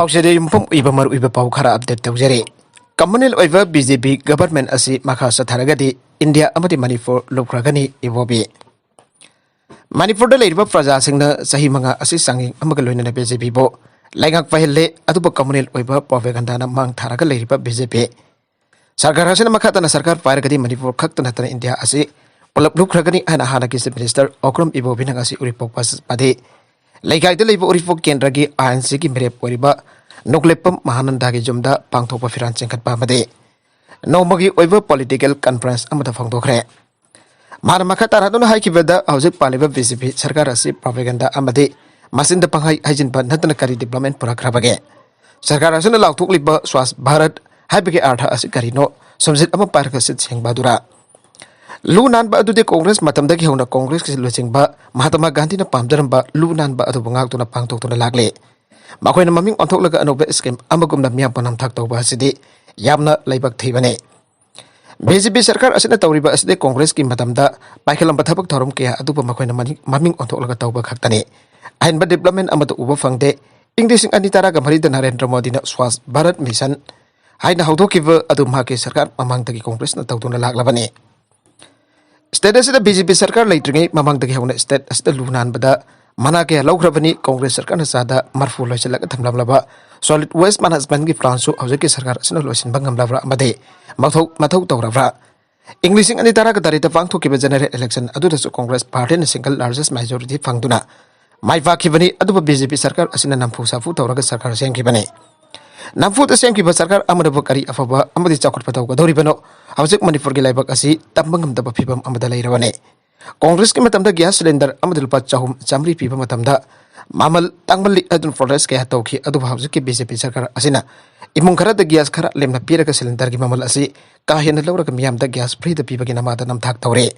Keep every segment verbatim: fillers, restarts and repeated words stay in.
ꯄꯥꯎꯁꯦꯗ ꯌꯨꯝꯐꯝ ꯑꯣꯏꯕ ꯃꯔꯨꯑꯣꯏꯕ ꯄꯥꯎ ꯈꯔ ꯑꯞꯗꯦꯠ ꯇꯧꯖꯔꯤ꯫ ꯀꯃꯟꯋꯦꯜꯊ ꯑꯣꯏꯕ ꯕꯤ ꯖꯦ ꯄꯤ ꯒꯕꯔꯟꯃꯦꯟꯠ ꯑꯁꯤ ꯃꯈꯥ ꯆꯠꯊꯔꯒꯗꯤ ꯏꯟꯗꯤꯌꯥ ꯑꯃꯗꯤ ꯃꯅꯤꯄꯨꯔ ꯂꯨꯞꯈ꯭ꯔꯒꯅꯤ, ꯏꯕꯣꯕꯤ꯫ ꯃꯅꯤꯄꯨꯔꯗ ꯂꯩꯔꯤꯕ ꯄ꯭ꯔꯖꯥꯁꯤꯡꯅ ꯆꯍꯤ ꯃꯉꯥ ꯑꯁꯤ ꯆꯥꯡꯌꯦꯡ ꯑꯃꯒ ꯂꯣꯏꯅꯅ ꯕꯤ ꯖꯦ ꯄꯤꯕꯨ ꯂꯩꯉꯥꯛ ꯄꯥꯏꯍꯜꯂꯦ, ꯑꯗꯨꯕꯨ ꯀꯃꯟꯋꯦꯜꯊ ꯑꯣꯏꯕ ꯄ꯭ꯔꯣꯄꯦꯒꯟꯗꯥꯅ ꯃꯥꯡ ꯊꯥꯔꯒ ꯂꯩꯔꯤꯕ ꯕꯤ ꯖꯦ ꯄꯤ ꯁꯔꯀꯥꯔ ꯑꯁꯤꯅ ꯃꯈꯥ ꯇꯥꯅ ꯁꯔꯀꯥꯔ ꯄꯥꯏꯔꯒꯗꯤ ꯃꯅꯤꯄꯨꯔ ꯈꯛꯇ ꯅꯠꯇꯅ ꯏꯟꯗꯤꯌꯥ ꯑꯁꯤ ꯄꯨꯂꯞ ꯂꯨꯞꯈ꯭ꯔꯒꯅꯤ ꯍꯥꯏꯅ ꯍꯥꯟꯅꯒꯤ ꯆꯤꯐ ꯃꯤꯅꯤꯁꯇꯔ ꯑꯣꯀ꯭ꯔꯝ ꯏꯕꯣꯕꯤꯅ ꯉꯁꯤ ꯎꯔꯤꯄꯣꯛ ꯕꯖꯥꯔ ꯑꯃꯗꯤ ꯂꯩꯀꯥꯏꯗ ꯂꯩꯕ ꯎꯔꯤꯄꯣꯛ ꯀꯦꯟꯗ꯭ꯔꯒꯤ ꯑꯥꯏ ꯑꯦꯟ ꯁꯤꯒꯤ ꯃꯤꯔꯦꯞ ꯑꯣꯏꯔꯤꯕ ꯅꯣꯡꯂꯦꯞꯄꯝ ꯃꯍꯥꯅꯟꯗꯒꯤ ꯌꯨꯝꯗ ꯄꯥꯡꯊꯣꯛꯄ ꯐꯤꯔꯥꯟ ꯆꯤꯡꯈꯠꯄ ꯑꯃꯗꯤ ꯅꯣꯡꯃꯒꯤ ꯑꯣꯏꯕ ꯄꯣꯂꯤꯇꯤꯀꯦꯜ ꯀꯟꯐꯔꯦꯟꯁ ꯑꯃꯗ ꯐꯣꯡꯗꯣꯛꯈ꯭ꯔꯦ꯫ ꯃꯥꯅ ꯃꯈꯥ ꯇꯥꯅ ꯑꯗꯨꯅ ꯍꯥꯏꯈꯤꯕꯗ, ꯍꯧꯖꯤꯛ ꯄꯥꯜꯂꯤꯕ ꯕꯤ ꯖꯦ ꯄꯤ ꯁꯔꯀꯥꯔ ꯑꯁꯤ ꯄ꯭ꯔꯣꯄꯦꯒꯟꯗꯥ ꯑꯃꯗꯤ ꯃꯆꯤꯟꯗ ꯄꯪꯍꯥꯏ ꯍꯥꯏꯖꯤꯟꯕ ꯅꯠꯇꯅ ꯀꯔꯤ ꯗꯤꯕ꯭ꯂꯞꯃꯦꯟ ꯄꯨꯔꯛꯈ꯭ꯔꯕꯒꯦ? ꯁꯔꯀꯥꯔ ꯑꯁꯤꯅ ꯂꯥꯎꯊꯣꯛꯂꯤꯕ ꯁ꯭ꯋꯥꯁ ꯚꯥꯔꯠ ꯍꯥꯏꯕꯒꯤ ꯑꯥꯔꯊ ꯑꯁꯤ ꯀꯔꯤꯅꯣ? ꯁꯨꯝꯖꯤꯠ ꯑꯃ ꯄꯥꯏꯔꯒ ꯁꯤꯠ ꯁꯦꯡꯕ ꯑꯗꯨꯔꯥ? ꯂꯨ ꯅꯥꯟꯕ ꯑꯗꯨꯗꯤ ꯀꯣꯡꯒ꯭ꯔꯦꯁ ꯃꯇꯝꯗꯒꯤ ꯍꯧꯅ ꯀꯣꯡꯒ꯭ꯔꯦꯁꯀꯤ ꯂꯨꯆꯤꯡꯕ ꯃꯍꯥꯇꯃꯥ ꯒꯥꯟꯙꯤꯅ ꯄꯥꯝꯖꯔꯝꯕ ꯂꯨ ꯅꯥꯟꯕ ꯑꯗꯨꯕꯨ ꯉꯥꯛꯇꯨꯅ ꯄꯥꯡꯊꯣꯛꯇꯨꯅ ꯂꯥꯛꯂꯦ꯫ ꯃꯈꯣꯏꯅ ꯃꯃꯤꯡ ꯑꯣꯟꯊꯣꯛꯂꯒ ꯑꯅꯧꯕ ꯁ꯭ꯀꯤꯝ ꯑꯃꯒꯨꯝꯅ ꯃꯤꯌꯥꯝꯕꯨ ꯅꯝꯊꯥꯛ ꯇꯧꯕ ꯑꯁꯤꯗꯤ ꯌꯥꯝꯅ ꯂꯥꯏꯕꯛ ꯊꯤꯕꯅꯤ꯫ ꯕꯤ ꯖꯦ ꯄꯤ ꯁꯔꯀꯥꯔ ꯑꯁꯤꯅ ꯇꯧꯔꯤꯕ ꯑꯁꯤꯗꯤ ꯀꯣꯡꯒ꯭ꯔꯦꯁꯀꯤ ꯃꯇꯝꯗ ꯄꯥꯏꯈꯠꯂꯝꯕ ꯊꯕꯛ ꯊꯧꯔꯝ ꯀꯌꯥ ꯑꯗꯨꯕꯨ ꯃꯈꯣꯏꯅ ꯃꯅꯤꯡ-, ꯃꯃꯤꯡ ꯑꯣꯟꯊꯣꯛꯂꯒ ꯇꯧꯕ ꯈꯛꯇꯅꯤ꯫ ꯑꯍꯦꯟꯕ ꯗꯤꯕ꯭ꯂꯞꯃꯦꯟ ꯑꯃꯠꯇ ꯎꯕ ꯐꯪꯗꯦ꯫ ꯏꯪ ꯂꯤꯁꯤꯡ ꯑꯅꯤ ꯇꯔꯥꯒ ꯃꯔꯤꯗ ꯅꯔꯦꯟꯗ꯭ꯔ ꯃꯣꯗꯤꯅ ꯁ꯭ꯋꯥꯁ ꯚꯥꯔꯠ ꯃꯤꯁꯟ ꯍꯥꯏꯅ ꯍꯧꯗꯣꯛꯈꯤꯕ ꯑꯗꯨ ꯃꯍꯥꯛꯀꯤ ꯁꯔꯀꯥꯔ ꯃꯃꯥꯡꯗꯒꯤ ꯀꯣꯡꯒ꯭ꯔꯦꯁꯅ ꯇꯧꯗꯨꯅ ꯂꯥꯛꯂꯕꯅꯤ꯫ ꯁ꯭ꯇꯦꯠ ꯑꯁꯤꯗ ꯕꯤ ꯖꯦ ꯄꯤ ꯁꯔꯀꯥꯔ ꯂꯩꯇ꯭ꯔꯤꯉꯩ ꯃꯃꯥꯡꯗꯒꯤ ꯍꯧꯅ ꯁ꯭ꯇꯦꯠ ꯑꯁꯤꯗ ꯂꯨ ꯅꯥꯟꯕꯗ ꯃꯅꯥ ꯀꯌꯥ ꯂꯧꯈ꯭ꯔꯕꯅꯤ꯫ ꯀꯣꯡꯒ꯭ꯔꯦꯁ ꯁꯔꯀꯥꯔꯅ ꯆꯥꯗ ꯃꯔꯐꯨ ꯂꯣꯏꯁꯤꯜꯂꯒ ꯊꯝꯂꯝꯂꯕ ꯁꯣꯂꯤꯗ ꯋꯦꯁ ꯃꯦꯅꯦꯖꯃꯦꯟꯠꯀꯤ ꯄ꯭ꯂꯥꯟꯁꯨ ꯍꯧꯖꯤꯛꯀꯤ ꯁꯔꯀꯥꯔ ꯑꯁꯤꯅ ꯂꯣꯏꯁꯤꯟꯕ ꯉꯝꯂꯕ꯭ꯔꯥ ꯑꯃꯗꯤ ꯃꯊꯧ, ꯃꯊꯧ ꯇꯧꯔꯕ꯭ꯔꯥ? ꯏꯪ ꯂꯤꯁꯤꯡ ꯑꯅꯤ ꯇꯔꯥꯒ ꯇꯔꯦꯠꯇ ꯄꯥꯡꯊꯣꯛꯈꯤꯕ ꯖꯦꯅꯔꯦꯜ ꯏꯂꯦꯛꯁꯟ ꯑꯗꯨꯗꯁꯨ ꯀꯣꯡꯒ꯭ꯔꯦꯁ ꯄꯥꯔꯇꯤꯅ ꯁꯤꯡꯒꯜ ꯂꯥꯔꯖꯦꯁ ꯃꯦꯖꯣꯔꯤꯇꯤ ꯐꯪꯗꯨꯅ ꯃꯥꯏ ꯄꯥꯛꯈꯤꯕꯅꯤ꯫ ꯑꯗꯨꯕꯨ ꯕꯤ ꯖꯦ ꯄꯤ ꯁꯔꯀꯥꯔ ꯑꯁꯤꯅ ꯅꯝꯐꯨ ꯁꯥꯐꯨ ꯇꯧꯔꯒ ꯁꯔꯀꯥꯔ ꯁꯦꯝꯈꯤꯕꯅꯤ꯫ ꯅꯝꯐꯨꯗ ꯁꯦꯝꯈꯤꯕ ꯁꯔꯀꯥꯔ ꯑꯃꯅꯕꯨ ꯀꯔꯤ ꯑꯐꯕ ꯑꯃꯗꯤ ꯆꯥꯎꯈꯠꯄ ꯇꯧꯒꯗꯧꯔꯤꯕꯅꯣ? ꯍꯧꯖꯤꯛ ꯃꯅꯤꯄꯨꯔꯒꯤ ꯂꯩꯕꯥꯛ ꯑꯁꯤ ꯇꯝꯕ ꯉꯝꯗꯕ ꯐꯤꯕꯝ ꯑꯃꯗ ꯂꯩꯔꯕꯅꯤ꯫ ꯀꯣꯡꯒ꯭ꯔꯦꯁꯀꯤ ꯃꯇꯝꯗ ꯒ꯭ꯌꯥꯁ ꯁꯤꯂꯤꯟꯗꯔ ꯑꯃꯗ ꯂꯨꯄꯥ ꯆꯍꯨꯝ ꯆꯥꯃꯔꯤ ꯄꯤꯕ ꯃꯇꯝꯗ ꯃꯃꯜ ꯇꯥꯡꯃꯜꯂꯤ ꯍꯥꯏꯗꯨꯅ ꯄ꯭ꯔꯣꯇꯦꯁ ꯀꯌꯥ ꯇꯧꯈꯤ꯫ ꯑꯗꯨꯕꯨ ꯍꯧꯖꯤꯛꯀꯤ ꯕꯤ ꯖꯦ ꯄꯤ ꯁꯔꯀꯥꯔ ꯑꯁꯤꯅ ꯏꯃꯨꯡ ꯈꯔꯗ ꯒ꯭ꯌꯥꯁ ꯈꯔ ꯂꯦꯝꯅ ꯄꯤꯔꯒ ꯁꯤꯂꯤꯟꯗꯔꯒꯤ ꯃꯃꯜ ꯑꯁꯤ ꯀꯥ ꯍꯦꯟꯅ ꯂꯧꯔꯒ ꯃꯤꯌꯥꯝꯗ ꯒ꯭ꯌꯥꯁ ꯐ꯭ꯔꯤꯗ ꯄꯤꯕꯒꯤ ꯅꯃꯥꯗ ꯅꯝꯊꯥꯛ ꯇꯧꯔꯦ꯫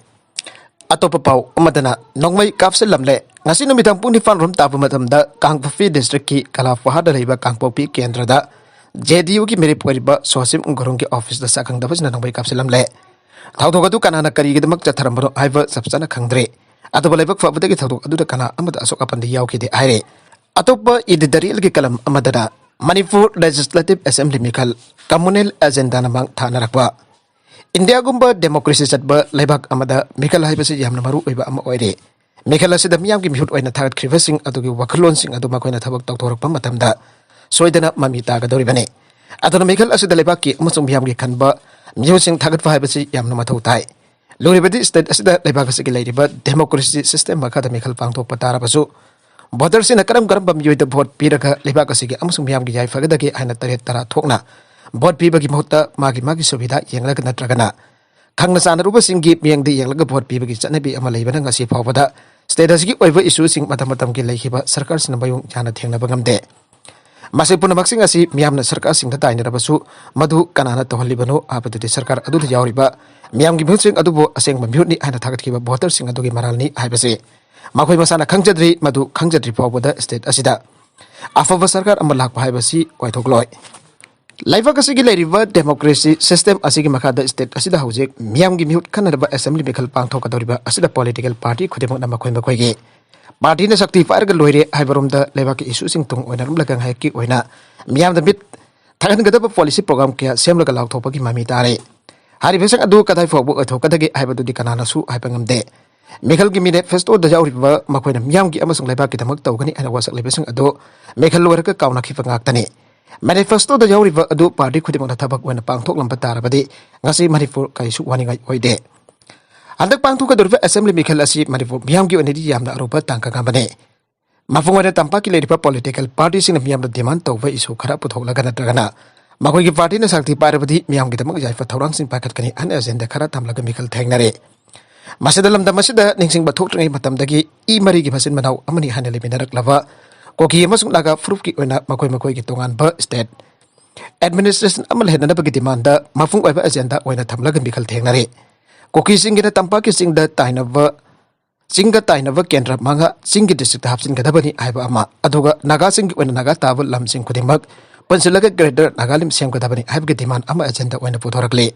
ꯑꯇꯣꯞꯄ ꯄꯥꯎ ꯑꯃꯗꯅ, ꯅꯣꯡꯃꯩ ꯀꯥꯞꯁꯤꯜꯂꯝꯂꯦ꯫ ꯉꯁꯤ ꯅꯨꯃꯤꯗꯥꯡ ꯄꯨꯡ ꯅꯤꯄꯥꯟ ꯔꯣꯝ ꯇꯥꯕ ꯃꯇꯝꯗ ꯀꯥꯡꯄꯣꯛꯄꯤ ꯗꯤꯁꯇ꯭ꯔꯤꯛꯀꯤ ꯀꯂꯥ ꯐꯣꯍꯥꯗ ꯂꯩꯕ ꯀꯥꯡꯄꯣꯛꯄꯤ ꯀꯦꯟꯗ꯭ꯔꯗ ꯖꯦ ꯗꯤ ꯌꯨꯒꯤ ꯃꯤꯔꯦꯞ ꯑꯣꯏꯔꯤꯕ ꯁꯣꯁꯤꯝ ꯒꯨꯔꯨꯡꯒꯤ ꯑꯣꯐꯤꯁꯇ ꯁꯛꯈꯪꯗꯕꯁꯤꯡꯅ ꯅꯣꯡꯃꯩ ꯀꯥꯞꯁꯤꯜꯂꯝꯂꯦ꯫ ꯊꯧꯗꯣꯛ ꯑꯗꯨ ꯀꯅꯥꯅ ꯀꯔꯤꯒꯤꯗꯃꯛ ꯆꯠꯊꯔꯝꯕꯅꯣ ꯍꯥꯏꯕ ꯆꯞ ꯆꯥꯅ ꯈꯪꯗ꯭ꯔꯦ꯫ ꯑꯗꯨꯕꯨ ꯂꯥꯏꯕꯛ ꯐꯕꯗꯒꯤ ꯊꯧꯗꯣꯛ ꯑꯗꯨꯗ ꯀꯅꯥ ꯑꯃꯠꯇ ꯑꯁꯣꯛ ꯑꯄꯟꯗꯤ ꯌꯥꯎꯈꯤꯗꯦ ꯍꯥꯏꯔꯦ꯫ ꯑꯇꯣꯞꯄ ꯏꯗꯤꯇꯣꯔꯤꯌꯦꯜꯒꯤ ꯀꯂꯝ ꯑꯃꯗꯅ, ꯃꯅꯤꯄꯨꯔ ꯂꯦꯖꯤꯁꯂꯦꯇꯤꯚ ꯑꯦꯁꯦꯝꯕ꯭ꯂꯤ ꯃꯤꯈꯜ ꯀꯝꯃꯨꯅꯦꯜ ꯑꯦꯖꯦꯟꯗꯥꯅ ꯃꯥꯡ ꯊꯥꯅꯔꯛꯄ꯫ ꯏꯟꯗꯤꯌꯥꯒꯨꯝꯕ ꯗꯦꯃꯣꯀ꯭ꯔꯦꯁꯤ ꯆꯠꯄ ꯂꯩꯕꯥꯛ ꯑꯃꯗ ꯃꯤꯈꯜ ꯍꯥꯏꯕꯁꯤ ꯌꯥꯝꯅ ꯃꯔꯨ ꯑꯣꯏꯕ ꯑꯃ ꯑꯣꯏꯔꯦ꯫ ꯃꯤꯈꯜ ꯑꯁꯤꯗ ꯃꯤꯌꯥꯝꯒꯤ ꯃꯤꯍꯨꯠ ꯑꯣꯏꯅ ꯊꯥꯒꯠꯈ꯭ꯔꯤꯕꯁꯤꯡ ꯑꯗꯨꯒꯤ ꯋꯥꯈꯜꯂꯣꯟꯁꯤꯡ ꯑꯗꯨ ꯃꯈꯣꯏꯅ ꯊꯕꯛ ꯇꯧꯊꯣꯔꯛꯄ ꯃꯇꯝꯗ ꯁꯣꯏꯗꯅ ꯃꯃꯤ ꯇꯥꯒꯗꯧꯔꯤꯕꯅꯤ꯫ ꯑꯗꯨꯅ ꯃꯤꯈꯜ ꯑꯁꯤꯗ ꯂꯩꯕꯥꯛꯀꯤ ꯑꯃꯁꯨꯡ ꯃꯤꯌꯥꯝꯒꯤ ꯈꯟꯕ ꯃꯤꯑꯣꯏꯁꯤꯡ ꯊꯥꯒꯠꯄ ꯍꯥꯏꯕꯁꯤ ꯌꯥꯝꯅ ꯃꯊꯧ ꯇꯥꯏ꯫ ꯂꯨꯔꯤꯕꯗꯤ ꯁ꯭ꯇꯦꯠ ꯑꯁꯤꯗ ꯂꯩꯕꯥꯛ ꯑꯁꯤꯒꯤ ꯂꯩꯔꯤꯕ ꯗꯦꯃꯣꯀ꯭ꯔꯦꯁꯤ ꯁꯤꯁꯇꯦꯝ ꯃꯈꯥꯗ ꯃꯤꯈꯜ ꯄꯥꯡꯊꯣꯛꯄ ꯇꯥꯔꯕꯁꯨ, ꯚꯣꯇꯔꯁꯤꯡꯅ ꯀꯔꯝ ꯀꯔꯝꯕ ꯃꯤꯑꯣꯏꯗ ꯚꯣꯠ ꯄꯤꯔꯒ ꯂꯩꯕꯥꯛ ꯑꯁꯤꯒꯤ ꯑꯃꯁꯨꯡ ꯃꯤꯌꯥꯝꯒꯤ ꯌꯥꯏꯐꯒꯗꯒꯦ ꯍꯥꯏꯅ ꯇꯔꯦꯠ ꯇꯔꯥ ꯊꯣꯛꯅ ꯚꯣꯠ ꯄꯤꯕꯒꯤ ꯃꯍꯨꯠꯇ ꯃꯥꯒꯤ ꯃꯥꯒꯤ ꯁꯨꯕꯤꯙꯥ ꯌꯦꯡꯂꯒ ꯅꯠꯇ꯭ꯔꯒꯅ ꯈꯪꯅ ꯆꯥꯟꯅꯔꯨꯕꯁꯤꯡꯒꯤ ꯃꯤꯠꯌꯦꯡꯗ ꯌꯦꯡꯂꯒ ꯚꯣꯠ ꯄꯤꯕꯒꯤ ꯆꯠꯅꯕꯤ ꯑꯃ ꯂꯩꯕꯅ ꯉꯁꯤ ꯐꯥꯎꯕꯗ ꯁ꯭ꯇꯦꯠ ꯑꯁꯤꯒꯤ ꯑꯣꯏꯕ ꯏꯁꯨꯁꯤꯡ ꯃꯇꯝ ꯃꯇꯝꯒꯤ ꯂꯩꯈꯤꯕ ꯁꯔꯀꯥꯔꯁꯤꯡꯅ ꯃꯑꯣꯡ ꯌꯥꯅ ꯊꯦꯡꯅꯕ ꯉꯝꯗꯦ꯫ ꯃꯁꯤ ꯄꯨꯝꯅꯃꯛꯁꯤꯡ ꯑꯁꯤ ꯃꯤꯌꯥꯝꯅ ꯁꯔꯀꯥꯔꯁꯤꯡꯗ ꯇꯥꯏꯅꯔꯕꯁꯨ, ꯃꯗꯨ ꯀꯅꯥꯅ ꯇꯧꯍꯜꯂꯤꯕꯅꯣ ꯍꯥꯏꯕꯗꯨꯗꯤ ꯁꯔꯀꯥꯔ ꯑꯗꯨꯗ ꯌꯥꯎꯔꯤꯕ ꯃꯤꯌꯥꯝꯒꯤ ꯃꯤꯍꯨꯠꯁꯤꯡ ꯑꯗꯨꯕꯨ ꯑꯁꯦꯡꯕ ꯃꯤꯍꯨꯠꯅꯤ ꯍꯥꯏꯅ ꯊꯥꯒꯠꯈꯤꯕ ꯚꯣꯇꯔꯁꯤꯡ ꯑꯗꯨꯒꯤ ꯃꯔꯥꯜꯅꯤ ꯍꯥꯏꯕꯁꯤ ꯃꯈꯣꯏ ꯃꯁꯥꯅ ꯈꯪꯖꯗ꯭ꯔꯤ꯫ ꯃꯗꯨ ꯈꯪꯖꯗ꯭ꯔꯤ ꯐꯥꯎꯕꯗ ꯁ꯭ꯇꯦꯠ ꯑꯁꯤꯗ ꯑꯐꯕ ꯁꯔꯀꯥꯔ ꯑꯃ ꯂꯥꯛꯄ ꯍꯥꯏꯕꯁꯤ ꯑꯣꯏꯊꯣꯛꯂꯣꯏ꯫ ꯂꯩꯕꯥꯛ ꯑꯁꯤꯒꯤ ꯂꯩꯔꯤꯕ ꯗꯦꯃꯣꯀ꯭ꯔꯦꯁꯤ ꯁꯤꯁꯇꯦꯝ ꯑꯁꯤꯒꯤ ꯃꯈꯥꯗ ꯁ꯭ꯇꯦꯠ ꯑꯁꯤꯗ ꯍꯧꯖꯤꯛ ꯃꯤꯌꯥꯝꯒꯤ ꯃꯤꯍꯨꯠ ꯈꯟꯅꯅꯕ ꯑꯦꯁꯦꯝꯕ꯭ꯂꯤ ꯃꯤꯈꯜ ꯄꯥꯡꯊꯣꯛꯀꯗꯧꯔꯤꯕ ꯑꯁꯤꯗ ꯄꯣꯂꯤꯇꯤꯀꯦꯜ ꯄꯥꯔꯇꯤ ꯈꯨꯗꯤꯡꯃꯛꯅ ꯃꯈꯣꯏ ꯃꯈꯣꯏꯒꯤ ꯄꯥꯔꯇꯤꯅ ꯁꯛꯇꯤ ꯄꯥꯏꯔꯒ ꯂꯣꯏꯔꯦ ꯍꯥꯏꯕꯔꯣꯝꯗ ꯂꯩꯕꯥꯛꯀꯤ ꯏꯁꯨꯁꯤꯡ ꯇꯨꯡ ꯑꯣꯏꯅꯔꯝꯂꯒ ꯉꯥꯏꯍꯥꯛꯀꯤ ꯑꯣꯏꯅ ꯃꯤꯌꯥꯝꯗ ꯃꯤꯠ ꯊꯛꯍꯟꯒꯗꯕ ꯄꯣꯂꯤꯁꯤ ꯄ꯭ꯔꯣꯒ꯭ꯔꯥꯝ ꯀꯌꯥ ꯁꯦꯝꯂꯒ ꯂꯥꯎꯊꯣꯛꯄꯒꯤ ꯃꯃꯤ ꯇꯥꯔꯦ꯫ ꯍꯥꯏꯔꯤꯕꯁꯤꯡ ꯑꯗꯨ ꯀꯗꯥꯏ ꯐꯥꯎꯕ ꯑꯣꯏꯊꯣꯛꯀꯗꯒꯦ ꯍꯥꯏꯕꯗꯨꯗꯤ ꯀꯅꯥꯅꯁꯨ ꯍꯥꯏꯕ ꯉꯝꯗꯦ꯫ ꯃꯤꯈꯜꯒꯤ ꯃꯦꯅꯤꯐꯦꯁꯇꯣꯗ ꯌꯥꯎꯔꯤꯕ ꯃꯈꯣꯏꯅ ꯃꯤꯌꯥꯝꯒꯤ ꯑꯃꯁꯨꯡ ꯂꯩꯕꯥꯛꯀꯤꯗꯃꯛ ꯇꯧꯒꯅꯤ ꯍꯥꯏꯅ ꯋꯥꯁꯛꯂꯤꯕꯁꯤꯡ ꯑꯗꯨ ꯃꯤꯈꯜ ꯂꯣꯏꯔꯒ ꯀꯥꯎꯅꯈꯤꯕ ꯉꯥꯛꯇꯅꯤ꯫ ꯃꯦꯅꯤꯐꯦꯁꯇꯣꯗ ꯌꯥꯎꯔꯤꯕ ꯑꯗꯨ ꯄꯥꯔꯇꯤ ꯈꯨꯗꯤꯡꯃꯛꯅ ꯊꯕꯛ ꯑꯣꯏꯅ ꯄꯥꯡꯊꯣꯛꯂꯝꯕ ꯇꯥꯔꯕꯗꯤ ꯉꯁꯤ ꯃꯅꯤꯄꯨꯔ ꯀꯔꯤꯁꯨ ꯋꯥꯅꯤꯡꯉꯥꯏ ꯑꯣꯏꯗꯦ꯫ ꯍꯟꯗꯛ ꯄꯥꯡꯊꯣꯛꯀꯗꯧꯔꯤꯕ ꯑꯦꯁꯦꯝꯕ꯭ꯂꯤ ꯃꯤꯈꯜ ꯑꯁꯤ ꯃꯅꯤꯄꯨꯔ ꯃꯤꯌꯥꯝꯒꯤ ꯑꯣꯏꯅꯗꯤ ꯌꯥꯝꯅ ꯑꯔꯨꯕ ꯇꯥꯡꯀꯛ ꯑꯃꯅꯤ꯫ ꯃꯄꯨꯡ ꯑꯣꯏꯅ ꯇꯝꯄꯥꯛꯀꯤ ꯂꯩꯔꯤꯕ ꯄꯣꯂꯤꯇꯤꯀꯦꯜ ꯄꯥꯔꯇꯤꯁꯤꯡꯅ ꯃꯤꯌꯥꯝꯗ ꯗꯤꯃꯥꯟ ꯇꯧꯕ ꯏꯁꯨ ꯈꯔ ꯄꯨꯊꯣꯛꯂꯒ ꯅꯠꯇ꯭ꯔꯒꯅ ꯃꯈꯣꯏꯒꯤ ꯄꯥꯔꯇꯤꯅ ꯁꯛꯇꯤ ꯄꯥꯏꯔꯕꯗꯤ ꯃꯤꯌꯥꯝꯒꯤꯗꯃꯛ ꯌꯥꯏꯐ ꯊꯧꯔꯥꯡꯁꯤꯡ ꯄꯥꯏꯈꯠꯀꯅꯤ ꯍꯥꯏꯅ ꯑꯦꯖꯦꯟꯗꯥ ꯈꯔ ꯊꯝꯂꯒ ꯃꯤꯈꯜ ꯊꯦꯡꯅꯔꯦ꯫ ꯃꯁꯤꯗ ꯂꯝꯗꯝ ꯑꯁꯤꯗ ꯅꯤꯡꯁꯤꯡꯕ ꯊꯣꯛꯇ꯭ꯔꯤꯉꯩ ꯃꯇꯝꯗꯒꯤ ꯏ ꯃꯔꯤꯒꯤ ꯃꯆꯤꯟ ꯃꯅꯥꯎ ꯑꯃꯅꯤ ꯍꯥꯏꯅ ꯂꯩꯃꯤꯟꯅꯔꯛꯂꯕ ꯀꯨꯀꯤ ꯑꯃꯁꯨꯡ ꯅꯥꯒꯥ ꯐꯨꯔꯨꯞꯀꯤ ꯑꯣꯏꯅ ꯃꯈꯣꯏ ꯃꯈꯣꯏꯒꯤ ꯇꯣꯉꯥꯟꯕ ꯁ꯭ꯇꯦꯠ ꯑꯦꯗꯃꯤꯅꯤꯁꯇ꯭ꯔꯦꯁꯟ ꯑꯃ ꯂꯩꯍꯟꯅꯅꯕꯒꯤ ꯗꯤꯃꯥꯟꯗ ꯃꯄꯨꯡ ꯑꯣꯏꯕ ꯑꯦꯖꯦꯟꯗꯥ ꯑꯣꯏꯅ ꯊꯝꯂꯒ ꯃꯤꯈꯜ ꯊꯦꯡꯅꯔꯦ꯫ ꯀꯨꯀꯤꯁꯤꯡꯒꯤꯅ ꯇꯝꯄꯥꯛꯀꯤ ꯆꯤꯡꯗ ꯇꯥꯏꯅꯕ ꯆꯤꯡꯒ ꯇꯥꯏꯅꯕ ꯀꯦꯟꯗ꯭ꯔ ꯃꯉꯥ ꯆꯤꯡꯒꯤ ꯗꯤꯁꯇ꯭ꯔꯤꯛꯇ ꯍꯥꯞꯆꯤꯟꯒꯗꯕꯅꯤ ꯍꯥꯏꯕ ꯑꯃ, ꯑꯗꯨꯒ ꯅꯥꯒꯥꯁꯤꯡꯒꯤ ꯑꯣꯏꯅ ꯅꯥꯒꯥ ꯇꯥꯕ ꯂꯝꯁꯤꯡ ꯈꯨꯗꯤꯡꯃꯛ ꯄꯨꯟꯁꯤꯜꯂꯒ ꯒ꯭ꯔꯦꯇꯔ ꯅꯥꯒꯥꯂꯦꯟ ꯁꯦꯝꯒꯗꯕꯅꯤ ꯍꯥꯏꯕꯒꯤ ꯗꯤꯃꯥꯟ ꯑꯃ ꯑꯦꯖꯦꯟꯗꯥ ꯑꯣꯏꯅ ꯄꯨꯊꯣꯔꯛꯂꯤ꯫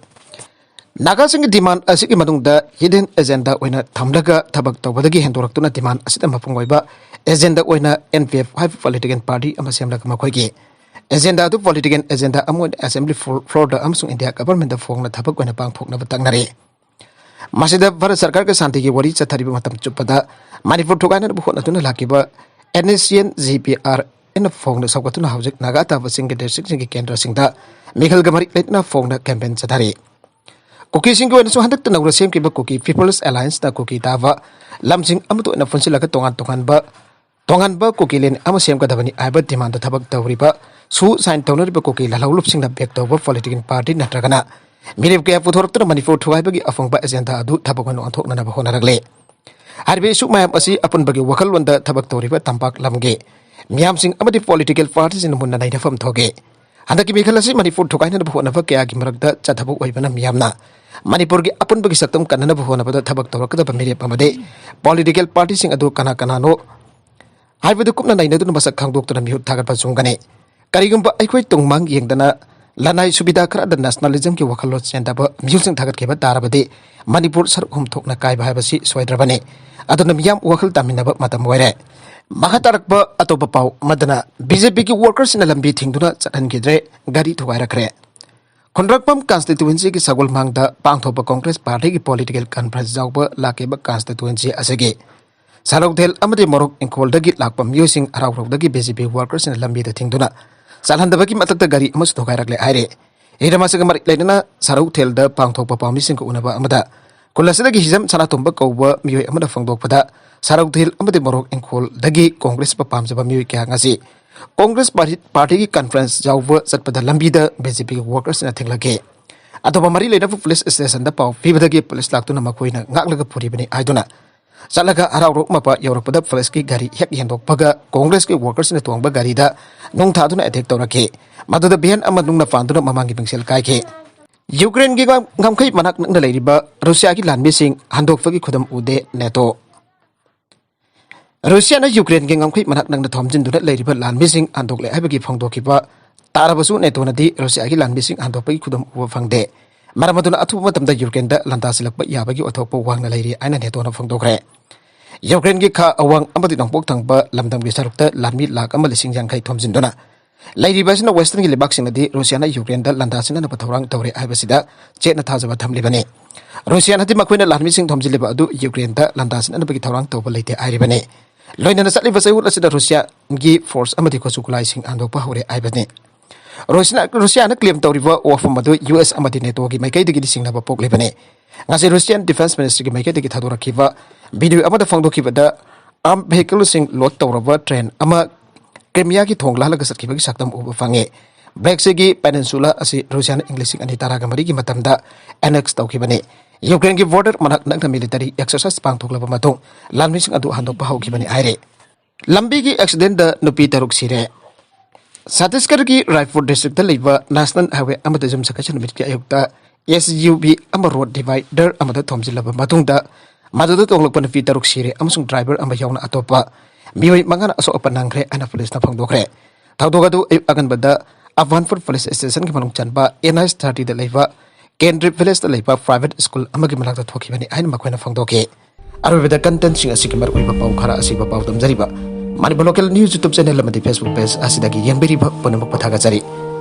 ꯅꯥꯒꯥꯁꯤꯡꯒꯤ ꯗꯤꯃꯥꯟ ꯑꯁꯤꯒꯤ ꯃꯅꯨꯡꯗ ꯍꯤꯗꯦꯟ ꯑꯦꯖꯦꯟꯗꯥ ꯑꯣꯏꯅ ꯊꯝꯂꯒ ꯊꯕꯛ ꯇꯧꯕꯗꯒꯤ ꯍꯦꯟꯗꯣꯔꯛꯇꯨꯅ ꯗꯤꯃꯥꯟ ꯑꯁꯤꯗ ꯃꯄꯨꯡ ꯑꯣꯏꯕ ꯑꯦꯖꯦꯟꯗꯥ ꯑꯣꯏꯅ ꯑꯦꯟ ꯄꯤ ꯑꯦꯐ ꯍꯥꯏꯕ ꯄꯣꯂꯤꯇꯤꯀꯦꯜ ꯄꯥꯔꯇꯤ ꯑꯃ ꯁꯦꯝꯂꯒ ꯃꯈꯣꯏꯒꯤ ꯑꯦꯖꯦꯟꯗꯥ ꯑꯗꯨ ꯄꯣꯂꯤꯇꯤꯀꯦꯜ ꯑꯦꯖꯦꯟꯗꯥ ꯑꯃ ꯑꯣꯏꯅ ꯑꯦꯁꯦꯝꯕ꯭ꯂꯤ ꯐ꯭ꯂꯣꯔꯗ ꯑꯃꯁꯨꯡ ꯏꯟꯗꯤꯌꯥ ꯒꯚꯔꯟꯃꯦꯟꯠꯇ ꯐꯣꯡꯅ ꯊꯕꯛ ꯑꯣꯏꯅ ꯄꯥꯡꯊꯣꯛꯅꯕ ꯇꯛꯅꯔꯦ꯫ ꯃꯁꯤꯗ ꯚꯥꯔꯠ ꯁꯔꯀꯥꯔꯒ ꯁꯥꯟꯇꯤꯒꯤ ꯋꯥꯔꯤ ꯆꯠꯊꯔꯤꯕ ꯃꯇꯝ ꯆꯨꯞꯄꯗ ꯃꯅꯤꯄꯨꯔ ꯊꯨꯒꯥꯏꯅꯅꯕ ꯍꯣꯠꯅꯗꯨꯅ ꯂꯥꯛꯈꯤꯕ NSCN GPRN ꯐꯣꯡꯅ ꯁꯧꯒꯠꯇꯨꯅ ꯍꯧꯖꯤꯛ ꯅꯥꯒꯥ ꯇꯥꯕꯁꯤꯡꯒꯤ ꯗꯤꯁꯇ꯭ꯔꯤꯛꯁꯤꯡꯒꯤ ꯀꯦꯟꯗ꯭ꯔꯁꯤꯡꯗ ꯃꯤꯈꯜꯒ ꯃꯔꯤ ꯂꯩꯅꯅ ꯐꯣꯡꯅ ꯀꯦꯝꯄꯦꯟ ꯆꯠꯊꯔꯤ꯫ ꯀꯨꯀꯤꯁꯤꯡꯒꯤ ꯑꯣꯏꯅꯁꯨ ꯍꯟꯗꯛꯇ ꯅꯧꯅ ꯁꯦꯝꯈꯤꯕ ꯀꯨꯀꯤ ꯄꯤꯄꯜꯁ ꯑꯦꯂꯥꯏꯟꯁꯅ ꯀꯨꯀꯤ ꯇꯥꯕ ꯂꯝꯁꯤꯡ ꯑꯃꯠꯇ ꯑꯣꯏꯅ ꯄꯨꯟꯁꯤꯜꯂꯒ ꯇꯣꯉꯥꯟ ꯇꯣꯉꯥꯟꯕ ꯇꯣꯉꯥꯟꯕ ꯀꯨꯀꯤ ꯂꯦꯟ ꯑꯃ ꯁꯦꯝꯒꯗꯕꯅꯤ ꯍꯥꯏꯕ ꯗꯤꯃꯥꯟꯗ ꯊꯕꯛ ꯇꯧꯔꯤꯕ ꯁꯨ ꯁꯥꯏꯟ ꯇꯧꯅꯔꯤꯕ ꯀꯨꯀꯤ ꯂꯥꯜꯍꯧꯂꯨꯞꯁꯤꯡꯅ ꯕꯦꯛ ꯇꯧꯕ ꯄꯣꯂꯤꯇꯤꯀꯦꯜ ꯄꯥꯔꯇꯤ ꯅꯠꯇ꯭ꯔꯒꯅ ꯃꯤꯔꯦꯞ ꯀꯌꯥ ꯄꯨꯊꯣꯔꯛꯇꯨꯅ ꯃꯅꯤꯄꯨꯔ ꯊꯨꯒꯥꯏꯕꯒꯤ ꯑꯐꯪꯕ ꯑꯦꯖꯦꯟꯗꯥ ꯑꯗꯨ ꯊꯕꯛ ꯑꯣꯏꯅ ꯑꯣꯟꯊꯣꯛꯅꯅꯕ ꯍꯣꯠꯅꯔꯛꯂꯦ꯫ ꯍꯥꯏꯔꯤꯕ ꯏꯁꯨ ꯃꯌꯥꯝ ꯑꯁꯤ ꯑꯄꯨꯟꯕꯒꯤ ꯋꯥꯈꯜꯂꯣꯟꯗ ꯊꯕꯛ ꯇꯧꯔꯤꯕ ꯇꯝꯄꯥꯛ ꯂꯝꯒꯤ ꯃꯤꯌꯥꯝꯁꯤꯡ ꯑꯃꯗꯤ ꯄꯣꯂꯤꯇꯤꯀꯦꯜ ꯄꯥꯔꯇꯤꯁꯤꯡꯅ ꯃꯨꯟꯅ ꯅꯩꯅꯐꯝ ꯊꯣꯛꯏ꯫ ꯍꯟꯗꯛꯀꯤ ꯃꯤꯈꯜ ꯑꯁꯤ ꯃꯅꯤꯄꯨꯔ ꯊꯨꯒꯥꯏꯅꯅꯕ ꯍꯣꯠꯅꯕ ꯀꯌꯥꯒꯤ ꯃꯔꯛꯇ ꯆꯠꯊꯕ ꯑꯣꯏꯕꯅ ꯃꯤꯌꯥꯝꯅ ꯃꯅꯤꯄꯨꯔꯒꯤ ꯑꯄꯨꯟꯕꯒꯤ ꯁꯛꯇꯝ ꯀꯟꯅꯅꯕ ꯍꯣꯠꯅꯕꯗ ꯊꯕꯛ ꯇꯧꯔꯛꯀꯗꯕ ꯃꯤꯔꯦꯞ ꯑꯃꯗꯤ ꯄꯣꯂꯤꯇꯤꯀꯦꯜ ꯄꯥꯔꯇꯤꯁꯤꯡ ꯑꯗꯨ ꯀꯅꯥ ꯀꯅꯥꯅꯣ ꯍꯥꯏꯕꯗꯨ ꯀꯨꯞꯅ ꯅꯩꯅꯗꯨꯅ ꯃꯁꯛ ꯈꯪꯗꯣꯛꯇꯨꯅ ꯃꯤꯍꯨꯠ ꯊꯥꯒꯠꯄ ꯆꯨꯝꯒꯅꯤ꯫ ꯀꯔꯤꯒꯨꯝꯕ ꯑꯩꯈꯣꯏ ꯇꯨꯡ ꯃꯥꯡ ꯌꯦꯡꯗꯅ ꯂꯅꯥꯏ ꯁꯨꯕꯤꯗꯥ ꯈꯔꯗ ꯅꯦꯁꯅꯦꯂꯤꯖꯝꯒꯤ ꯋꯥꯈꯜꯂꯣꯟ ꯆꯦꯟꯗꯕ ꯃꯤꯑꯣꯏꯁꯤꯡ ꯊꯥꯒꯠꯈꯤꯕ ꯇꯥꯔꯕꯗꯤ ꯃꯅꯤꯄꯨꯔ ꯁꯔꯨꯛ ꯑꯍꯨꯝ ꯊꯣꯛꯅ ꯀꯥꯏꯕ ꯍꯥꯏꯕꯁꯤ ꯁꯣꯏꯗ꯭ꯔꯕꯅꯤ꯫ ꯑꯗꯨꯅ ꯃꯤꯌꯥꯝ ꯋꯥꯈꯜ ꯇꯥꯃꯤꯟꯅꯕ ꯃꯇꯝ ꯑꯣꯏꯔꯦ꯫ ꯃꯈꯥ ꯇꯥꯔꯛꯄ ꯑꯇꯣꯞꯄ ꯄꯥꯎ ꯑꯃꯗꯅ BJPꯒꯤ ꯋꯥꯔꯀꯔꯁꯤꯡꯅ ꯂꯝꯕꯤ ꯊꯤꯡꯗꯨꯅ ꯆꯠꯍꯟꯈꯤꯗ꯭ꯔꯦ, ꯒꯥꯔꯤ ꯊꯨꯒꯥꯏꯔꯛꯈ꯭ꯔꯦ꯫ ꯈꯨꯟꯗ꯭ꯔꯛꯄꯝ ꯀꯟꯁꯇꯤꯇ꯭ꯋꯦꯟꯁꯤꯒꯤ ꯁꯒꯣꯜꯃꯥꯡꯗ ꯄꯥꯡꯊꯣꯛꯄ ꯀꯣꯡꯒ꯭ꯔꯦꯁ ꯄꯥꯔꯇꯤꯒꯤ ꯄꯣꯂꯤꯇꯤꯀꯦꯜ ꯀꯟꯐꯔꯦꯟꯁ ꯌꯥꯎꯕ ꯂꯥꯛꯈꯤꯕ ꯀꯟꯁꯇꯤꯇ꯭ꯋꯦꯟꯁꯤ ꯑꯁꯤꯒꯤ ꯁꯔꯧꯊꯦꯜ ꯑꯃꯗꯤ ꯃꯣꯔꯣꯛ ꯏꯪꯈꯣꯜꯗꯒꯤ ꯂꯥꯛꯄ ꯃꯤꯑꯣꯏꯁꯤꯡ ꯍꯔꯥꯎ ꯍꯔꯧꯗꯒꯤ BJP ꯋꯥꯔꯀꯔꯁꯤꯡꯅ ꯂꯝꯕꯤꯗ ꯊꯤꯡꯗꯨꯅ ꯆꯠꯍꯟꯗꯕꯒꯤ ꯃꯊꯛꯇ ꯒꯥꯔꯤ ꯑꯃꯁꯨ ꯊꯨꯒꯥꯏꯔꯛꯂꯦ ꯍꯥꯏꯔꯦ꯫ ꯍꯤꯔꯝ ꯑꯁꯤꯒ ꯃꯔꯤ ꯂꯩꯅꯅ ꯁꯔꯧꯊꯦꯜꯗ ꯄꯥꯡꯊꯣꯛꯄ ꯄꯥꯎꯃꯤꯁꯤꯡꯒ ꯎꯅꯕ ꯑꯃꯗ ꯈꯨꯜ ꯑꯁꯤꯗꯒꯤ ꯍꯤꯖꯝ ꯁꯅꯥꯇꯣꯝꯕ ꯀꯧꯕ ꯃꯤꯑꯣꯏ ꯑꯃꯅ ꯐꯣꯡꯗꯣꯛꯄꯗ ꯁꯔꯧꯊꯦꯜ ꯑꯃꯗꯤ ꯃꯣꯔꯣꯛ ꯏꯪꯈꯣꯜꯗꯒꯤ ꯀꯣꯡꯒ꯭ꯔꯦꯁꯄꯨ ꯄꯥꯝꯖꯕ ꯃꯤꯑꯣꯏ ꯀꯌꯥ ꯉꯁꯤ ꯀꯣꯡꯒ꯭ꯔꯦꯁ ꯄꯥꯔꯇꯤ, ꯄꯥꯔꯇꯤꯒꯤ ꯀꯟꯐꯔꯦꯟꯁ ꯌꯥꯎꯕ ꯆꯠꯄꯗ ꯂꯝꯕꯤꯗ BJPꯒꯤ ꯋꯥꯔꯀꯔꯁꯤꯡꯅ ꯊꯤꯡꯂꯛꯈꯤ꯫ ꯑꯇꯣꯞꯄ ꯃꯔꯤ ꯂꯩꯅꯕ ꯄꯨꯂꯤꯁ ꯁ꯭ꯇꯦꯁꯟꯗ ꯄꯥꯎ ꯄꯤꯕꯗꯒꯤ ꯄꯨꯂꯤꯁ ꯂꯥꯛꯇꯨꯅ ꯃꯈꯣꯏꯅ ꯉꯥꯛꯂꯒ ꯄꯨꯔꯤꯕꯅꯤ ꯍꯥꯏꯗꯨꯅ ꯆꯠꯂꯒ ꯍꯔꯥꯎ ꯍꯔꯧ ꯃꯄꯥ ꯌꯧꯔꯛꯄꯗ ꯄꯨꯂꯤꯁꯀꯤ ꯒꯥꯔꯤ ꯍꯦꯛ ꯍꯦꯟꯗꯣꯛꯄꯒ ꯀꯣꯡꯒ꯭ꯔꯦꯁꯀꯤ ꯋꯥꯔꯀꯔꯁꯤꯡꯅ ꯇꯣꯡꯕ ꯒꯥꯔꯤꯗ ꯅꯨꯡ ꯊꯥꯗꯨꯅ ꯑꯦꯇꯦꯛ ꯇꯧꯔꯛꯈꯤ꯫ ꯃꯗꯨꯗ ꯚꯦꯟ ꯑꯃ ꯅꯨꯡꯅ ꯄꯥꯟꯗꯨꯅ ꯃꯃꯥꯡꯒꯤ ꯃꯤꯡꯁꯦꯜ ꯀꯥꯏꯈꯤ꯫ ꯌꯨꯀ꯭ꯔꯦꯟꯒꯤ ꯉꯝ-, ꯉꯝꯈꯩ ꯃꯅꯥꯛ ꯅꯛꯅ ꯂꯩꯔꯤꯕ ꯔꯨꯁꯤꯌꯥꯒꯤ ꯂꯥꯟꯃꯤꯁꯤꯡ ꯍꯟꯗꯣꯛꯄꯒꯤ ꯈꯨꯗꯝ ꯎꯗꯦ ꯅꯦꯇꯣ꯫ ꯔꯨꯁꯤꯌꯥꯅ ꯌꯨꯀ꯭ꯔꯦꯟꯒꯤ ꯉꯝꯈꯩ ꯃꯅꯥꯛ ꯅꯛꯅ ꯊꯣꯝꯖꯤꯟꯗꯨꯅ ꯂꯩꯔꯤꯕ ꯂꯥꯟꯃꯤꯁꯤꯡ ꯍꯟꯗꯣꯛꯂꯦ ꯍꯥꯏꯕꯒꯤ ꯐꯣꯡꯗꯣꯛꯈꯤꯕ ꯇꯥꯔꯕꯁꯨ ꯅꯦꯇꯣꯅꯗꯤ ꯔꯨꯁꯤꯌꯥꯒꯤ ꯂꯥꯟꯃꯤꯁꯤꯡ ꯍꯟꯗꯣꯛꯄꯒꯤ ꯈꯨꯗꯝ ꯎꯕ ꯐꯪꯗꯦ꯫ ꯃꯔꯝ ꯑꯗꯨꯅ ꯑꯊꯨꯕ ꯃꯇꯝꯗ ꯌꯨꯀ꯭ꯔꯦꯟꯗ ꯂꯥꯟꯗꯥꯁꯤꯜꯂꯛꯄ ꯌꯥꯕꯒꯤ ꯑꯣꯏꯊꯣꯛꯄ ꯋꯥꯡꯅ ꯂꯩꯔꯤ ꯍꯥꯏꯅ ꯅꯦꯇꯣꯅ ꯐꯣꯡꯗꯣꯛꯈ꯭ꯔꯦ꯫ ꯌꯨꯀ꯭ꯔꯦꯟꯒꯤ ꯈꯥ ꯑꯋꯥꯡ ꯑꯃꯗꯤ ꯅꯣꯡꯄꯣꯛ ꯊꯪꯕ ꯂꯝꯗꯝꯒꯤ ꯁꯔꯨꯛꯇ ꯂꯥꯟꯃꯤ ꯂꯥꯈ ꯑꯃ ꯂꯤꯁꯤꯡ ꯌꯥꯡꯈꯩ ꯊꯣꯝꯖꯤꯟꯗꯨꯅ ꯂꯩꯔꯤꯕ ꯑꯁꯤꯅ Westernꯒꯤ ꯂꯩꯕꯥꯛꯁꯤꯡꯅꯗꯤ ꯔꯨꯁꯤꯌꯥꯅ ꯌꯨꯀ꯭ꯔꯦꯟꯗ ꯂꯥꯟꯗꯥꯁꯤꯟꯅꯅꯕ ꯊꯧꯔꯥꯡ ꯇꯧꯔꯦ ꯍꯥꯏꯕꯁꯤꯗ ꯆꯦꯠꯅ ꯊꯥꯖꯕ ꯊꯝꯂꯤꯕꯅꯤ꯫ ꯔꯨꯁꯤꯌꯥꯅꯗꯤ ꯃꯈꯣꯏꯅ ꯂꯥꯟꯃꯤꯁꯤꯡ ꯊꯣꯝꯖꯤꯜꯂꯤꯕ ꯑꯗꯨ ꯌꯨꯀ꯭ꯔꯦꯟꯗ ꯂꯥꯟꯗꯥꯁꯤꯟꯅꯅꯕꯒꯤ ꯊꯧꯔꯥꯡ ꯇꯧꯕ ꯂꯩꯇꯦ ꯍꯥꯏꯔꯤꯕꯅꯤ꯫ ꯂꯣꯏꯅꯅ ꯆꯠꯂꯤꯕ ꯆꯌꯣꯜ ꯑꯁꯤꯗ ꯔꯨꯁꯤꯌꯥꯒꯤ ꯐꯣꯔꯁ ꯑꯃꯗꯤ ꯈꯨꯠꯁꯨ ꯈꯨꯠꯂꯥꯏꯁꯤꯡ ꯍꯟꯗꯣꯛꯄ ꯍꯧꯔꯦ ꯍꯥꯏꯕꯅꯤ꯫ ꯔꯨꯁꯤꯌꯥ, ꯔꯨꯁꯤꯌꯥꯅ ꯀ꯭ꯂꯦꯝ ꯇꯧꯔꯤꯕ ꯋꯥꯐꯝ ꯑꯗꯨ ꯌꯨ ꯑꯦꯁ ꯑꯃꯗꯤ ꯅꯦꯇꯣꯒꯤ ꯃꯥꯏꯀꯩꯗꯒꯤꯗꯤ ꯆꯤꯡꯅꯕ ꯄꯣꯛꯂꯤꯕꯅꯤ꯫ ꯉꯁꯤ ꯔꯨꯁꯤꯌꯥꯟ ꯗꯤꯐꯦꯟꯁ ꯃꯤꯅꯤꯁꯇ꯭ꯔꯤꯒꯤ ꯃꯥꯏꯀꯩꯗꯒꯤ ꯊꯥꯗꯣꯔꯛꯈꯤꯕ ꯚꯤꯗꯤꯑꯣ ꯑꯃꯗ ꯐꯣꯡꯗꯣꯛꯈꯤꯕꯗ, ꯑꯥꯔꯝ ꯚꯦꯍꯤꯀꯜꯁꯤꯡ ꯂꯣꯗ ꯇꯧꯔꯕ ꯇ꯭ꯔꯦꯟ ꯑꯃ ꯀ꯭ꯔꯤꯃꯤꯌꯥꯒꯤ ꯊꯣꯡ ꯂꯥꯜꯂꯒ ꯆꯠꯈꯤꯕꯒꯤ ꯁꯛꯇꯝ ꯎꯕ ꯐꯪꯉꯤ꯫ ꯕ꯭ꯂꯦꯛ ꯁꯤꯒꯤ ꯄꯦꯅꯤꯟꯁꯨꯂꯥ ꯑꯁꯤ ꯔꯨꯁꯤꯌꯥꯅ ꯏꯪ ꯂꯤꯁꯤꯡ ꯑꯅꯤ ꯇꯔꯥꯒ ꯃꯔꯤꯒꯤ ꯃꯇꯝꯗ ꯑꯦꯅꯦꯛꯁ ꯇꯧꯈꯤꯕꯅꯤ꯫ ꯌꯨꯀ꯭ꯔꯦꯟꯒꯤ ꯕꯣꯔꯗꯔ ꯃꯅꯥꯛ ꯅꯛꯅ ꯃꯤꯂꯤꯇꯔꯤ ꯑꯦꯛꯁꯔꯁꯥꯏꯁ ꯄꯥꯡꯊꯣꯛꯂꯕ ꯃꯇꯨꯡ ꯂꯥꯟꯃꯤꯁꯤꯡ ꯑꯗꯨ ꯍꯟꯗꯣꯛꯄ ꯍꯧꯈꯤꯕꯅꯤ ꯍꯥꯏꯔꯤ꯫ ꯂꯝꯕꯤꯒꯤ ꯑꯦꯛꯁꯤꯗꯦꯟꯗ ꯅꯨꯄꯤ ꯇꯔꯨꯛ ꯁꯤꯔꯦ꯫ ꯁꯠꯇꯤꯁꯒꯔꯒꯤ ꯔꯥꯏꯄꯨꯔ ꯗꯤꯁꯇ꯭ꯔꯤꯛꯇ ꯂꯩꯕ ꯅꯦꯁꯅꯦꯜ ꯍꯥꯏꯋꯦ ꯑꯃꯗ ꯌꯨꯝꯁꯀꯩꯁ ꯅꯨꯃꯤꯠꯀꯤ ꯑꯌꯨꯛꯇ ꯑꯦꯁ ꯌꯨ ꯚꯤ ꯑꯃ ꯔꯣꯗ ꯗꯤꯚꯥꯏꯗꯔ ꯑꯃꯗ ꯊꯣꯝꯖꯤꯜꯂꯕ ꯃꯇꯨꯡꯗ ꯃꯗꯨꯗ ꯇꯣꯡꯂꯛꯄ ꯅꯨꯄꯤ ꯇꯔꯨꯛ ꯁꯤꯔꯦ ꯑꯃꯁꯨꯡ ꯗ꯭ꯔꯥꯏꯚꯔ ꯑꯃ ꯌꯥꯎꯅ ꯑꯇꯣꯞꯄ ꯃꯤꯑꯣꯏ ꯃꯉꯥꯅ ꯑꯁꯣꯛ ꯑꯄꯟ ꯅꯪꯈ꯭ꯔꯦ ꯍꯥꯏꯅ ꯄꯨꯂꯤꯁꯅ ꯐꯣꯡꯗꯣꯛꯈ꯭ꯔꯦ꯫ ꯊꯧꯗꯣꯛ ꯑꯗꯨ ꯑꯌꯨꯛ ꯑꯉꯟꯕꯗ ꯑꯚꯥꯟꯄꯨꯔ ꯄꯨꯂꯤꯁ ꯁ꯭ꯇꯦꯁꯟꯒꯤ ꯃꯅꯨꯡ ꯆꯟꯕ ꯑꯦꯟ ꯑꯩꯆ ꯊꯥꯔꯇꯤꯗ ꯂꯩꯕ ꯀꯦꯟꯗ꯭ꯔꯤꯞ ꯚꯤꯂꯦꯖꯇ ꯂꯩꯕ ꯄ꯭ꯔꯥꯏꯚꯦꯠ ꯁ꯭ꯀꯨꯜ ꯑꯃꯒꯤ ꯃꯅꯥꯛꯇ ꯊꯣꯛꯈꯤꯕꯅꯤ ꯍꯥꯏꯅ ꯃꯈꯣꯏꯅ ꯐꯣꯡꯗꯣꯛꯈꯤ꯫ ꯑꯔꯣꯏꯕꯗ ꯀꯟꯇꯦꯟꯁꯤꯡ ꯑꯁꯤꯒꯤ ꯃꯔꯨꯑꯣꯏꯕ ꯄꯥꯎ ꯈꯔ ꯑꯁꯤꯕ ꯄꯥꯎ ꯇꯝꯖꯔꯤꯕ ꯃꯅꯤꯄꯨꯔ ꯂꯣꯀꯦꯜ ꯅ꯭ꯌꯨꯁ ꯌꯨꯇ꯭ꯌꯨꯕ ꯆꯦꯅꯦꯜ ꯑꯃꯗꯤ ꯐꯦꯁꯕꯨꯛ ꯄꯦꯖ ꯑꯁꯤꯗꯒꯤ ꯌꯦꯡꯕꯤꯔꯤꯕ ꯄꯨꯝꯅꯃꯛꯄꯨ ꯊꯥꯒꯠꯆꯔꯤ꯫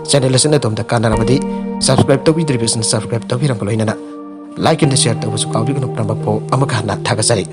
ꯆꯦꯅꯦꯜ ꯑꯁꯤꯅ ꯑꯗꯣꯝꯗ ꯀꯥꯟꯅꯔꯕꯗꯤ ꯁꯕꯁꯀ꯭ꯔꯥꯏꯕ ꯇꯧꯕꯤꯗ꯭ꯔꯤꯕꯁꯤꯡ ꯁꯕꯁꯀ꯭ꯔꯥꯏꯕ ꯇꯧꯕꯤꯔꯝꯕ ꯂꯣꯏꯅꯅ ꯂꯥꯏꯛ ꯑꯃꯗꯤ ꯁꯤꯌꯔ ꯇꯧꯕꯁꯨ ꯀꯥꯎꯕꯤꯒꯅꯨ꯫ ꯄꯨꯝꯅꯃꯛꯄꯨ ꯑꯃꯨꯛꯀ ꯍꯟꯅ ꯊꯥꯒꯠꯆꯔꯤ꯫